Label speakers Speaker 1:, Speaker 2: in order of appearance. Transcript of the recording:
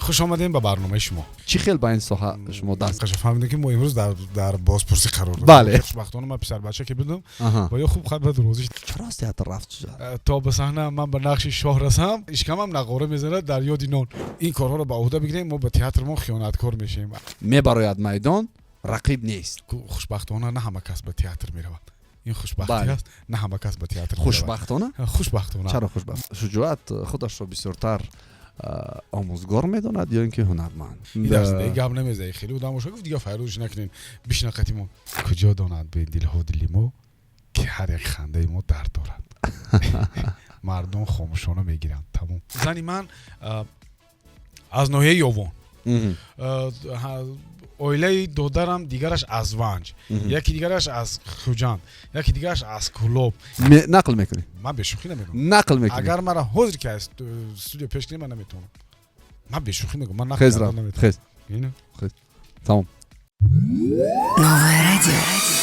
Speaker 1: Хуш омадем ба барномаи шумо.
Speaker 2: Чӣ хел ба ин соҳа шумо даст
Speaker 1: Қаша фаҳмидем, ки мо имрӯз дар бозпурсӣ қарор дорем.
Speaker 2: Бале.
Speaker 1: Хушбахтона, ман писарбача ки будам ва ё хуб хат бад розӣ.
Speaker 2: Чаро аз театр рафт?
Speaker 1: То ба саҳна ман ба нақши шоҳ расам, ишкамам нағора мезанад дар ёди нон. Ин корҳоро ба ӯҳда бигирем, мо ба театр мо хиёнаткор мешавем.
Speaker 2: Мебарояд майдон, рақиб нест.
Speaker 1: Хушбахтона, на ҳама кас ба театр меравад. Ин хушбахтӣ аст, на ҳама кас ба театр меравад.
Speaker 2: Хушбахтона?
Speaker 1: Хушбахтона.
Speaker 2: Чаро хушбахт? Шуҷоат худашро бисёртар омӯзгор медонад ё ин ки ҳунарманд?
Speaker 1: Ин дар зиндагӣ гап намезаи. Хеле одам боша, гуфт: «Дига файрӯзш накунем, бишина қатимо». Куҷо донад бедилҳо дили мо, ки ҳар як хандаи мо дард дорад. Мардум хомӯшона мегиранд, тамом. Зани ман аз ноҳияи Ёвон, оилаи додарам дигараш аз Ванҷ, яки дигараш аз Хуҷанд, яки дигараш аз Кӯлоб.
Speaker 2: Нақл мекунӣ?
Speaker 1: Ман бешӯхӣ намегӯям.
Speaker 2: Нақл мекунӣ?
Speaker 1: Агар мара ҳозир ки аз студия пеш кунӣ, ман наметавонам. Ман бешӯхӣ мегӯям, ман нақл
Speaker 2: Хез
Speaker 1: кардан
Speaker 2: рафт.
Speaker 1: наметавонам.
Speaker 2: Хез.
Speaker 1: Ина.
Speaker 2: Тамом.
Speaker 3: Новое радио.